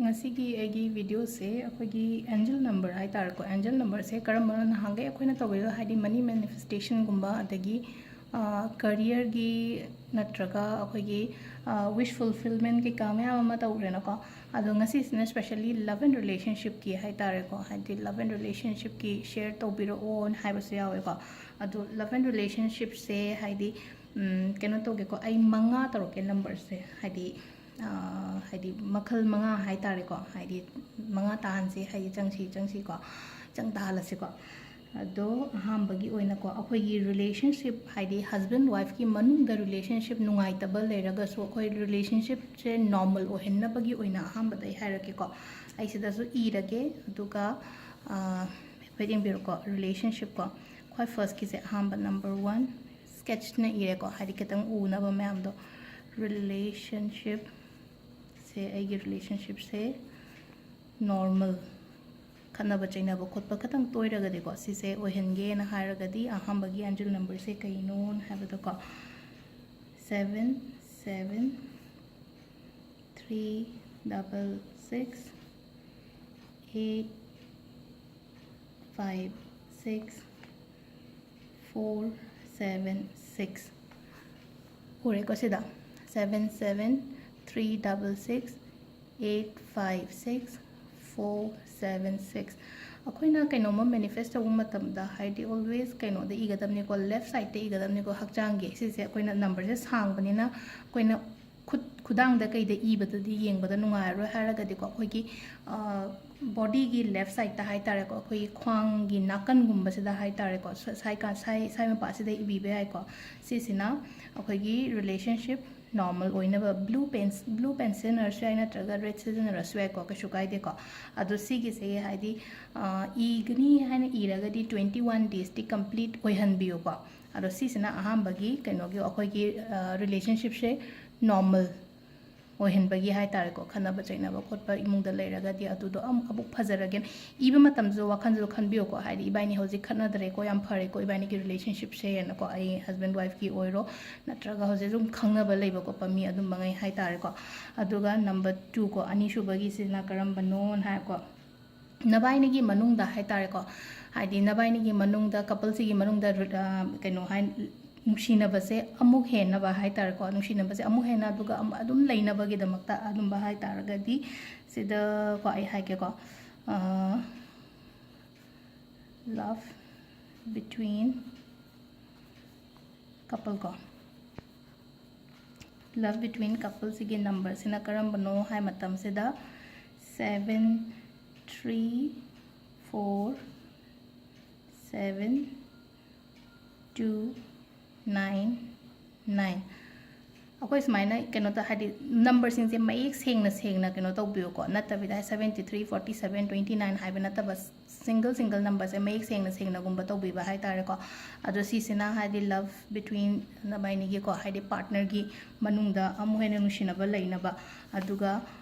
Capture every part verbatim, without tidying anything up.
ꯉꯁꯤꯒꯤ ꯑꯩꯒꯤ ꯚꯤꯗꯤꯑꯣꯁꯦ ꯑꯩꯈꯣꯏꯒꯤ ꯑꯦꯟꯖꯦꯜ ꯅꯝꯕꯔ ꯍꯥꯏ ꯇꯥꯔꯦꯀꯣ, ꯑꯦꯟꯖꯦꯜ ꯅꯝꯕꯔꯁꯦ ꯀꯔꯝꯕꯅꯣ ꯅꯍꯥꯟꯈꯩ ꯑꯩꯈꯣꯏꯅ ꯇꯧꯕꯤꯗꯣ, ꯍꯥꯏꯗꯤ ꯃꯅꯤ ꯃꯦꯅꯤꯐꯦꯁꯇꯦꯁꯟꯒꯨꯝꯕ, ꯑꯗꯒꯤ ꯀꯔꯤꯌꯔꯒꯤ ꯅꯠꯇ꯭ꯔꯒ ꯑꯩꯈꯣꯏꯒꯤ ꯋꯤꯁ ꯐꯨꯜꯐꯤꯜꯃꯦꯟ ꯀꯩꯀꯥ ꯃꯌꯥꯝ ꯑꯃ ꯇꯧꯈ꯭ꯔꯦꯅꯀꯣ꯫ ꯑꯗꯣ ꯉꯁꯤꯁꯤꯅ ꯁ꯭ꯄꯦꯁꯦꯜꯂꯤ ꯂꯞ ꯑꯦꯟ ꯔꯤꯂꯦꯁꯟꯁꯤꯞꯀꯤ ꯍꯥꯏ ꯇꯥꯔꯦꯀꯣ, ꯍꯥꯏꯗꯤ ꯂꯞ ꯑꯦꯟ ꯔꯤꯂꯦꯁꯟꯁꯤꯞꯀꯤ ꯁꯤꯌꯔ ꯇꯧꯕꯤꯔꯛꯑꯣꯅ ꯍꯥꯏꯕꯁꯨ ꯌꯥꯎꯋꯦꯀꯣ꯫ ꯑꯗꯣ ꯂꯞ ꯑꯦꯟ ꯔꯤꯂꯦꯁꯟꯁꯤꯞꯁꯦ ꯍꯥꯏꯗꯤ ꯀꯩꯅꯣ ꯇꯧꯒꯦꯀꯣ, ꯑꯩ ꯃꯉꯥ ꯇꯧꯔꯛꯀꯦ ꯅꯝꯕꯔꯁꯦ, ꯍꯥꯏꯗꯤ ꯍꯥꯏꯗꯤ ꯃꯈꯜ ꯃꯉꯥ ꯍꯥꯏ ꯇꯥꯔꯦꯀꯣ, ꯍꯥꯏꯗꯤ ꯃꯉꯥ ꯇꯥꯍꯟꯁꯤ, ꯍꯥꯏꯗꯤ ꯆꯪꯁꯤ ꯆꯪꯁꯤꯀꯣ, ꯆꯪ ꯇꯥꯍꯜꯂꯁꯤꯀꯣ꯫ ꯑꯗꯣ ꯑꯍꯥꯟꯕꯒꯤ ꯑꯣꯏꯅꯀꯣ, ꯑꯩꯈꯣꯏꯒꯤ ꯔꯤꯂꯦꯁꯟꯁꯤꯞ, ꯍꯥꯏꯗꯤ ꯍꯁꯕꯦꯟ ꯋꯥꯏꯐꯀꯤ ꯃꯅꯨꯡꯗ ꯔꯤꯂꯦꯁꯟꯁꯤꯞ ꯅꯨꯡꯉꯥꯏꯇꯕ ꯂꯩꯔꯒꯁꯨ, ꯑꯩꯈꯣꯏ ꯔꯤꯂꯦꯁꯟꯁꯤꯞꯁꯦ ꯅꯣꯔꯃꯦꯜ ꯑꯣꯏꯍꯟꯅꯕꯒꯤ ꯑꯣꯏꯅ ꯑꯍꯥꯟꯕꯗ ꯑꯩ ꯍꯥꯏꯔꯛꯀꯦꯀꯣ꯫ ꯑꯩ ꯁꯤꯗꯁꯨ ꯏꯔꯒꯦ, ꯑꯗꯨꯒ ꯍꯥꯏꯐꯦꯠ ꯌꯦꯡꯕꯤꯔꯣꯀꯣ꯫ ꯔꯤꯂꯦꯁꯟꯁꯤꯞꯀꯣ, ꯈ꯭ꯋꯥꯏ ꯐꯥꯔꯁꯀꯤꯁꯦ ꯑꯍꯥꯟꯕ ꯅꯝꯕꯔ ꯋꯥꯟ ꯁ꯭ꯀꯦꯠꯆꯅ ꯏꯔꯦꯀꯣ, ꯍꯥꯏꯗꯤ ꯈꯤꯇꯪ ꯎꯅꯕ ꯃꯌꯥꯝꯗꯣ꯫ ꯔꯤꯂꯦꯁꯟꯁꯤꯞꯁꯦ, ꯑꯩꯒꯤ ꯔꯤꯂꯦꯁꯟꯁꯤꯞꯁꯦ ꯅꯣꯔꯃꯦꯜ, ꯈꯠꯅꯕ ꯆꯩꯅꯕ ꯈꯣꯠꯄ ꯈꯤꯇꯪ ꯇꯣꯏꯔꯒꯗꯤꯀꯣ, ꯁꯤꯁꯦ ꯑꯣꯏꯍꯟꯒꯦꯅ ꯍꯥꯏꯔꯒꯗꯤ ꯑꯍꯥꯟꯕꯒꯤ ꯑꯦꯟꯖꯦꯜ ꯅꯝꯕꯔꯁꯦ ꯀꯩꯅꯣꯅ ꯍꯥꯏꯕꯗꯀꯣ, seven seven three double six eight five six four seven six꯫ ꯎꯔꯦꯀꯣ ꯁꯤꯗ, seven seven three double six eight five six four seven six꯫ ꯑꯩꯈꯣꯏꯅ ꯀꯩꯅꯣꯝꯃ ꯃꯦꯅꯤꯐꯦꯁ ꯇꯧꯕ ꯃꯇꯝꯗ, ꯍꯥꯏꯗꯤ ꯑꯣꯜꯋꯦꯁ ꯀꯩꯅꯣꯗ ꯏꯒꯗꯕꯅꯤꯀꯣ, ꯂꯦꯐ ꯁꯥꯏꯗꯇ ꯏꯒꯗꯕꯅꯤꯀꯣ꯫ ꯍꯛꯆꯥꯡꯒꯤ ꯁꯤꯁꯦ ꯑꯩꯈꯣꯏꯅ ꯅꯝꯕꯔꯁꯦ ꯁꯥꯡꯕꯅꯤꯅ ꯑꯩꯈꯣꯏꯅ ꯈꯨꯠ ꯈꯨꯗꯥꯡꯗ ꯀꯩꯗ ꯏꯕꯗꯗꯤ ꯌꯦꯡꯕꯗ ꯅꯨꯡꯉꯥꯏꯔꯔꯣꯏ ꯍꯥꯏꯔꯒꯗꯤꯀꯣ, ꯑꯩꯈꯣꯏꯒꯤ ꯕꯣꯗꯤꯒꯤ ꯂꯦꯐ ꯁꯥꯏꯗꯇ ꯍꯥꯏ ꯇꯥꯔꯦꯀꯣ, ꯑꯩꯈꯣꯏꯒꯤ ꯈ꯭ꯋꯥꯡꯒꯤ ꯅꯥꯀꯟꯒꯨꯝꯕꯁꯤꯗ ꯍꯥꯏ ꯇꯥꯔꯦꯀꯣ, ꯁ- ꯁꯥꯏ ꯀꯥ- ꯁꯥꯏ ꯁꯥꯏ ꯃꯄꯥꯁꯤꯗ ꯏꯕꯤꯕ ꯌꯥꯏꯀꯣ꯫ ꯁꯤꯁꯤꯅ ꯑꯩꯈꯣꯏꯒꯤ ꯔꯤꯂꯦꯁꯟꯁꯤꯞ ꯅꯣꯔꯃꯦꯜ ꯑꯣꯏꯅꯕ꯫ ꯕ꯭ꯂꯨ ꯄꯦꯟ ꯕ꯭ꯂꯨ ꯄꯦꯟ ꯁꯤꯖꯤꯟꯅꯔꯁꯨ ꯌꯥꯏ, ꯅꯠꯇ꯭ꯔꯒ ꯔꯦꯗ ꯁꯤꯖꯤꯟꯅꯔꯁꯨ ꯌꯥꯏꯀꯣ, ꯀꯩꯁꯨ ꯀꯥꯏꯗꯦꯀꯣ꯫ ꯑꯗꯣ ꯁꯤꯒꯤꯁꯦ ꯍꯥꯏꯗꯤ ꯏꯒꯅꯤ ꯍꯥꯏꯅ ꯏꯔꯒꯗꯤ ꯇ꯭ꯋꯦꯟꯇꯤ ꯋꯥꯟ ꯗꯦꯖꯇꯤ ꯀꯝꯄ꯭ꯂꯤꯠ ꯑꯣꯏꯍꯟꯕꯤꯌꯨꯀꯣ꯫ ꯑꯗꯣ ꯁꯤꯁꯤꯅ ꯑꯍꯥꯟꯕꯒꯤ ꯀꯩꯅꯣꯒꯤ ꯑꯩꯈꯣꯏꯒꯤ ꯔꯤꯂꯦꯁꯟꯁꯤꯞꯁꯦ ꯅꯣꯔꯃꯦꯜ ꯑꯣꯏꯍꯟꯕꯒꯤ ꯍꯥꯏꯇꯥꯔꯦꯀꯣ, ꯈꯠꯅꯕ ꯆꯩꯅꯕ ꯈꯣꯠꯄ ꯏꯃꯨꯡꯗ ꯂꯩꯔꯒꯗꯤ ꯑꯗꯨꯗꯣ ꯑꯃꯨꯛ ꯑꯃꯨꯛ ꯐꯖꯔꯒꯦꯅ꯫ ꯏꯕ ꯃꯇꯝꯁꯨ ꯋꯥꯈꯜꯁꯨ ꯈꯟꯕꯤꯌꯨꯀꯣ, ꯍꯥꯏꯗꯤ ꯏꯕꯥꯏꯅꯤ ꯍꯧꯖꯤꯛ ꯈꯠꯅꯗ꯭ꯔꯦꯀꯣ, ꯌꯥꯝ ꯐꯔꯦꯀꯣ ꯏꯕꯥꯏꯅꯤꯒꯤ ꯔꯤꯂꯦꯁꯟꯁꯤꯞꯁꯦꯅꯀꯣ, ꯑꯩ ꯍꯁꯕꯦꯟ ꯋꯥꯏꯐꯀꯤ ꯑꯣꯏꯔꯣ, ꯅꯠꯇ꯭ꯔꯒ ꯍꯧꯖꯤꯛ ꯑꯗꯨꯝ ꯈꯪꯅꯕ ꯂꯩꯕ ꯈꯣꯠꯄ ꯃꯤ ꯑꯗꯨꯝꯕꯉꯩ ꯍꯥꯏꯇꯥꯔꯦꯀꯣ꯫ ꯑꯗꯨꯒ ꯅꯝꯕꯔ ꯇꯨ ꯀꯣ, ꯑꯅꯤꯁꯨꯕꯒꯤꯁꯤꯅ ꯀꯔꯝꯕꯅꯣꯅ ꯍꯥꯏꯀꯣ, ꯅꯕꯥꯏꯅꯤꯒꯤ ꯃꯅꯨꯡꯗ ꯍꯥꯏꯇꯥꯔꯦꯀꯣ, ꯍꯥꯏꯗꯤ ꯅꯕꯥꯏꯅꯤꯒꯤ ꯃꯅꯨꯡꯗ, ꯀꯄꯜꯁꯤꯒꯤ ꯃꯅꯨꯡꯗ ꯔꯨ-, ꯑ, ꯀꯩꯅꯣ ꯍꯥꯏ, ꯅꯨꯡꯁꯤꯅꯕꯁꯦ ꯑꯃꯨꯛ ꯍꯦꯟꯅꯕ ꯍꯥꯏꯇꯥꯔꯦꯀꯣ, ꯅꯨꯡꯁꯤꯅꯕꯁꯦ ꯑꯃꯨꯛ ꯍꯦꯟꯅ, ꯑꯗꯨꯒ ꯑꯃ-, ꯑꯗꯨꯝ ꯂꯩꯅꯕꯒꯤꯗꯃꯛꯇ ꯑꯗꯨꯝꯕ ꯍꯥꯏꯇꯥꯔꯒꯗꯤ, ꯁꯤꯗꯀꯣ ꯑꯩ ꯍꯥꯏꯒꯦꯀꯣ, ꯑ, love between couple ꯀꯣ, love between coupleꯁꯤꯒꯤ ꯅꯝꯕꯔꯁꯤꯅ ꯀꯔꯝꯕꯅꯣ ꯍꯥꯏ ꯃꯇꯝꯁꯤꯗ, seven three four seven two nine nine꯫ ꯑꯩꯈꯣꯏ ꯁꯨꯃꯥꯏꯅ ꯀꯩꯅꯣ ꯇꯧ, ꯍꯥꯏꯗꯤ ꯅꯝꯕꯔꯁꯤꯡꯁꯦ ꯃꯌꯦꯛ ꯁꯦꯡꯅ ꯁꯦꯡꯅ ꯀꯩꯅꯣ ꯇꯧꯕꯤꯌꯨꯀꯣ, ꯅꯠꯇꯕꯤꯗ seventy three forty seven twenty nine ꯍꯥꯏꯕ ꯅꯠꯇꯕ, ꯁꯤꯡꯒꯜ ꯁꯤꯡꯒꯜ ꯅꯝꯕꯔꯁꯦ ꯃꯌꯦꯛ ꯁꯦꯡꯅ ꯁꯦꯡꯅꯒꯨꯝꯕ ꯇꯧꯕꯤꯕ ꯍꯥꯏꯇꯥꯔꯦꯀꯣ꯫ ꯑꯗꯣ ꯁꯤꯁꯤꯅ ꯍꯥꯏꯗꯤ love between ꯅꯕꯥꯏꯅꯤꯒꯤꯀꯣ, ꯍꯥꯏꯗꯤ ꯄꯥꯔꯠꯅꯔꯒꯤ ꯃꯅꯨꯡꯗ ꯑꯃꯨꯛ ꯍꯦꯟꯅ ꯅꯨꯡꯁꯤꯅꯕ ꯂꯩꯅꯕ, ꯑꯗꯨꯒ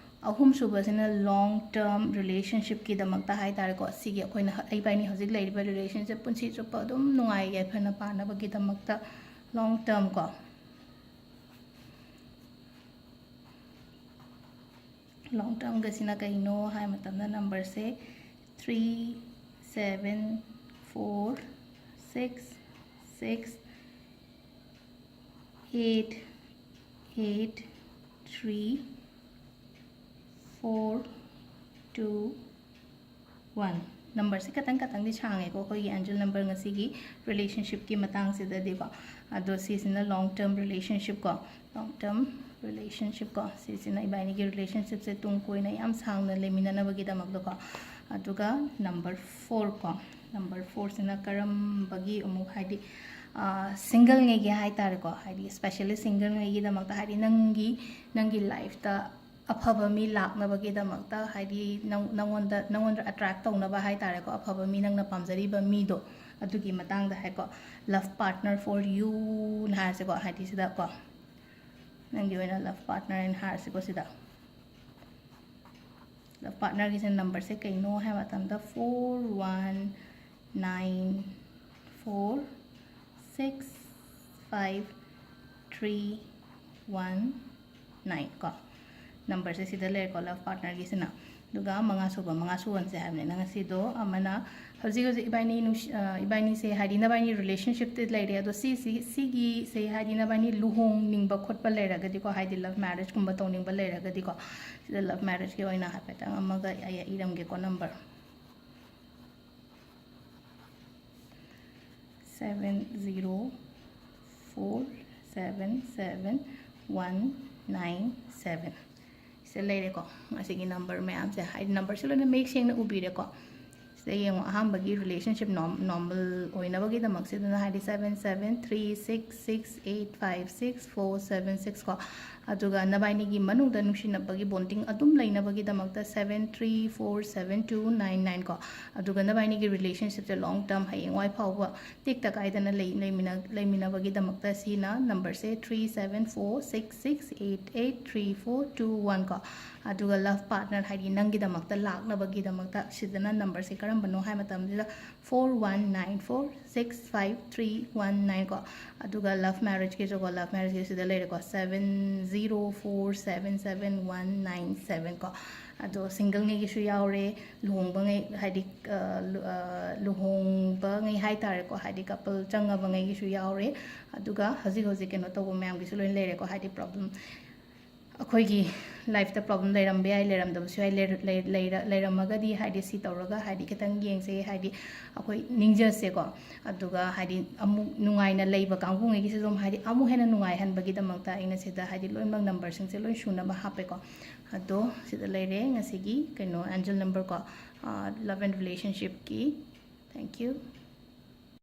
ꯑꯍꯨꯝꯁꯨꯕꯁꯤꯅ long term relationshipꯀꯤꯗꯃꯛꯇ ꯍꯥꯏꯇꯥꯔꯦꯀꯣ꯫ ꯁꯤꯒꯤ ꯑꯩꯈꯣꯏꯅ ꯏꯕꯥꯏꯅꯤ ꯍꯧꯖꯤꯛ ꯂꯩꯔꯤꯕ ꯔꯤꯂꯦꯁꯟꯁꯤꯞ ꯄꯨꯟꯁꯤ ꯆꯨꯞꯄ ꯑꯗꯨꯝ ꯅꯨꯡꯉꯥꯏ ꯌꯥꯏꯐꯅ ꯄꯥꯟꯅꯕꯒꯤꯗꯃꯛꯇ long term ꯀꯣ꯫ Long termꯒꯁꯤꯅ ꯀꯩꯅꯣ ꯍꯥꯏ ꯃꯇꯝꯗ ꯅꯝꯕꯔꯁꯦ three seven four six six eight eight three four two one꯫ ꯅꯝꯕꯔꯁꯦ ꯈꯇꯪ ꯈꯇꯪꯗꯤ ꯁꯥꯡꯉꯦꯀꯣ ꯑꯩꯈꯣꯏꯒꯤ ꯑꯦꯟꯖꯦꯜ ꯅꯝꯕꯔ ꯉꯁꯤꯒꯤ ꯔꯤꯂꯦꯁꯟꯁꯤꯞꯀꯤ ꯃꯇꯥꯡꯁꯤꯗꯗꯤꯀꯣ꯫ ꯑꯗꯣ ꯁꯤꯁꯤꯅ long term relationship ꯀꯣ, long term relationship ꯀꯣ, ꯁꯤꯁꯤꯅ ꯏꯕꯥꯏꯅꯤꯒꯤ ꯔꯤꯂꯦꯁꯟꯁꯤꯞꯁꯦ ꯇꯨꯡ ꯀꯣꯏꯅ ꯌꯥꯝ ꯁꯥꯡꯅ ꯂꯩꯃꯤꯟꯅꯅꯕꯒꯤꯗꯃꯛꯇꯀꯣ꯫ ꯑꯗꯨꯒ ꯅꯝꯕꯔ ꯐꯣꯔ ꯀꯣ, ꯅꯝꯕꯔ ꯐꯣꯔꯁꯤꯅ ꯀꯔꯝꯕꯒꯤ ꯑꯃꯨꯛ ꯍꯥꯏꯗꯤ ꯁꯤꯡꯒꯜꯉꯩꯒꯤ ꯍꯥꯏꯇꯥꯔꯦꯀꯣ, ꯍꯥꯏꯗꯤ especially ꯁꯤꯡꯒꯜꯉꯩꯒꯤꯗꯃꯛꯇ, ꯍꯥꯏꯗꯤ ꯅꯪꯒꯤ, ꯅꯪꯒꯤ ꯂꯥꯏꯐꯇ ꯑꯐꯕ ꯃꯤ ꯂꯥꯛꯅꯕꯒꯤꯗꯃꯛꯇ, ꯍꯥꯏꯗꯤ ꯅꯪ-, ꯅꯪꯉꯣꯟꯗ, ꯅꯪꯉꯣꯟꯗ ꯑꯦꯇ꯭ꯔꯦꯛ ꯇꯧꯅꯕ ꯍꯥꯏꯇꯥꯔꯦꯀꯣ, ꯑꯐꯕ ꯃꯤ, ꯅꯪꯅ ꯄꯥꯝꯖꯔꯤꯕ ꯃꯤꯗꯣ, ꯑꯗꯨꯒꯤ ꯃꯇꯥꯡꯗ ꯍꯥꯏꯀꯣ, love partner for youꯅ ꯍꯥꯏꯔꯁꯦꯀꯣ, ꯍꯥꯏꯗꯤ ꯁꯤꯗꯀꯣ, ꯅꯪꯒꯤ ꯑꯣꯏꯅ ꯂꯞ ꯄꯥꯔꯠꯅꯔ ꯍꯥꯏꯅ ꯍꯥꯏꯔꯁꯤꯀꯣ ꯁꯤꯗ꯫ ꯂꯞ ꯄꯥꯔꯠꯅꯔꯒꯤꯁꯦ ꯅꯝꯕꯔꯁꯦ ꯀꯩꯅꯣ ꯍꯥꯏꯕ ꯃꯇꯝꯗ four one nine four six five three one nine ꯀꯣ꯫ ꯅꯝꯕꯔꯁꯦ ꯁꯤꯗ ꯂꯩꯔꯦꯀꯣ ꯂꯞ ꯄꯥꯔꯠꯅꯔꯒꯤꯁꯤꯅ꯫ ꯑꯗꯨꯒ ꯃꯉꯥ ꯁꯨꯕ, ꯃꯉꯥ ꯁꯨꯕꯁꯦ ꯍꯥꯏꯕꯅꯤꯅ ꯉꯁꯤꯗꯣ ꯑꯃꯅ ꯍꯧꯖꯤꯛ ꯍꯧꯖꯤꯛ ꯏꯕꯥꯅꯤ ꯅꯨꯡꯁꯤ-, ꯑ, ꯏꯕꯥꯅꯤꯁꯦ ꯍꯥꯏꯗꯤ ꯅꯕꯥꯅꯤ ꯔꯤꯂꯦꯁꯟꯁꯤꯞꯇ ꯂꯩꯔꯦ꯫ ꯑꯗꯣ ꯁꯤꯁꯤ, ꯁꯤꯒꯤꯁꯦ ꯍꯥꯏꯗꯤ ꯅꯕꯥꯅꯤ ꯂꯨꯍꯣꯡꯅꯤꯡꯕ ꯈꯣꯠꯄ ꯂꯩꯔꯒꯗꯤꯀꯣ, ꯍꯥꯏꯗꯤ ꯂꯞ ꯃꯦꯔꯦꯖꯀꯨꯝꯕ ꯇꯧꯅꯤꯡꯕ ꯂꯩꯔꯒꯗꯤꯀꯣ, ꯁꯤꯗ ꯂꯞ ꯃꯦꯔꯦꯖꯀꯤ ꯑꯣꯏꯅ ꯍꯥꯏꯐꯦꯠꯇꯪ ꯑꯃꯒ ꯑꯩ ꯏꯔꯝꯒꯦꯀꯣ number. Seven zero four seven seven one nine seven꯫ ꯁꯤꯗ ꯂꯩꯔꯦꯀꯣ꯫ ꯑꯁꯤꯒꯤ ꯅꯝꯕꯔ ꯃꯌꯥꯝꯁꯦ, ꯍꯥꯏꯗꯤ ꯅꯝꯕꯔꯁꯦ ꯂꯣꯏꯅ ꯃꯌꯦꯛ ꯁꯦꯡꯅ ꯎꯕꯤꯔꯦꯀꯣ꯫ ꯁꯤꯗ ꯌꯦꯡꯉꯣ, ꯑꯍꯥꯟꯕꯒꯤ ꯔꯤꯂꯦꯁꯟꯁꯤꯞ ꯅꯣꯔꯃꯦꯜ ꯑꯣꯏꯅꯕꯒꯤꯗꯃꯛꯁꯤꯗꯅ ꯍꯥꯏꯗꯤ seven seven three six six eight five six four seven six ꯀꯣ꯫ ꯑꯗꯨꯒ ꯅꯕꯥꯏꯅꯤꯒꯤ ꯃꯅꯨꯡꯗ ꯅꯨꯡꯁꯤꯅꯕꯒꯤ ꯕꯣꯟꯗꯤꯡ ꯑꯗꯨꯝ ꯂꯩꯅꯕꯒꯤꯗꯃꯛꯇ seven three four seven two nine nine ꯀꯣ꯫ ꯑꯗꯨꯒ ꯅꯕꯥꯏꯅꯤꯒꯤ ꯔꯤꯂꯦꯁꯟꯁꯤꯞꯁꯦ ꯂꯣꯡ ꯇꯔꯝ, ꯍꯌꯦꯡꯋꯥꯏ ꯐꯥꯎꯕ ꯇꯦꯛꯇ ꯀꯥꯏꯗꯅ ꯂꯩ-, ꯂꯩꯃꯤꯟꯅ-, ꯂꯩꯃꯤꯟꯅꯕꯒꯤꯗꯃꯛꯇ ꯁꯤꯅ ꯅꯝꯕꯔꯁꯦ three seven four six six eight eight three four two one ꯀꯣ꯫ ꯑꯗꯨꯒ ꯂꯞ ꯄꯥꯔꯠꯅꯔ ꯍꯥꯏꯗꯤ ꯅꯪꯒꯤꯗꯃꯛꯇ ꯂꯥꯛꯅꯕꯒꯤꯗꯃꯛꯇ ꯁꯤꯗꯅ ꯅꯝꯕꯔꯁꯦ ꯀꯔꯝꯕꯅꯣ ꯍꯥꯏ ꯃꯇꯝꯁꯤꯗ four one nine four six five three one nine ꯀꯣ꯫ ꯑꯗꯨꯒ ꯂꯞ ꯃꯦꯔꯦꯖꯀꯤꯁꯨꯀꯣ, ꯂꯞ ꯃꯦꯔꯦꯖꯀꯤ ꯁꯤꯗ ꯂꯩꯔꯦꯀꯣ, seven zero four seven seven one nine seven ꯀꯣ꯫ ꯑꯗꯣ ꯁꯤꯡꯒꯜꯉꯩꯒꯤꯁꯨ ꯌꯥꯎꯔꯦ, ꯂꯨꯍꯣꯡꯕꯉꯩ, ꯍꯥꯏꯗꯤ, ꯑ, ꯂꯨ-, ꯑ, ꯂꯨꯍꯣꯡꯕꯉꯩ ꯍꯥꯏ ꯇꯥꯔꯦꯀꯣ, ꯍꯥꯏꯗꯤ ꯀꯄꯜ ꯆꯪꯉꯕꯉꯩꯒꯤꯁꯨ ꯌꯥꯎꯔꯦ꯫ ꯑꯗꯨꯒ ꯍꯧꯖꯤꯛ ꯍꯧꯖꯤꯛ ꯀꯩꯅꯣ ꯇꯧꯕ ꯃꯌꯥꯝꯒꯤꯁꯨ ꯂꯣꯏꯅ ꯂꯩꯔꯦꯀꯣ, ꯍꯥꯏꯗꯤ ꯄ꯭ꯔꯣꯕ꯭ꯂꯦꯝ, ꯑꯩꯈꯣꯏꯒꯤ ꯂꯥꯏꯐꯇ ꯄ꯭ꯔꯣꯕ꯭ꯂꯦꯝ ꯂꯩꯔꯝꯕ ꯌꯥꯏ, ꯂꯩꯔꯝꯗꯕꯁꯨ ꯌꯥꯏ, ꯂꯩꯔ-, ꯂꯩ-, ꯂꯩꯔ-, ꯂꯩꯔꯝꯃꯒꯗꯤ ꯍꯥꯏꯗꯤ ꯁꯤ ꯇꯧꯔꯒ ꯍꯥꯏꯗꯤ ꯈꯤꯇꯪ ꯌꯦꯡꯁꯦ, ꯍꯥꯏꯗꯤ ꯑꯩꯈꯣꯏ ꯅꯤꯡꯖꯁꯦꯀꯣ꯫ ꯑꯗꯨꯒ ꯍꯥꯏꯗꯤ ꯑꯃꯨꯛ ꯅꯨꯡꯉꯥꯏꯅ ꯂꯩꯕ ꯀꯥꯡꯕꯨꯉꯩꯒꯤꯁꯨ ꯑꯗꯨꯝ ꯍꯥꯏꯗꯤ ꯑꯃꯨꯛ ꯍꯦꯟꯅ ꯅꯨꯡꯉꯥꯏꯍꯟꯕꯒꯤꯗꯃꯛꯇ ꯑꯩꯅ ꯁꯤꯗ ꯍꯥꯏꯗꯤ ꯂꯣꯏꯅꯃꯛ ꯅꯝꯕꯔꯁꯤꯡꯁꯦ ꯂꯣꯏ ꯁꯨꯅꯕ ꯍꯥꯞꯄꯦꯀꯣ꯫ ꯑꯗꯣ ꯁꯤꯗ ꯂꯩꯔꯦ ꯉꯁꯤꯒꯤ ꯀꯩꯅꯣ, ꯑꯦꯟꯖꯦꯜ ꯅꯝꯕꯔ ꯀꯣ, ꯑ, love and relationship ꯀꯤ꯫ Thank you꯫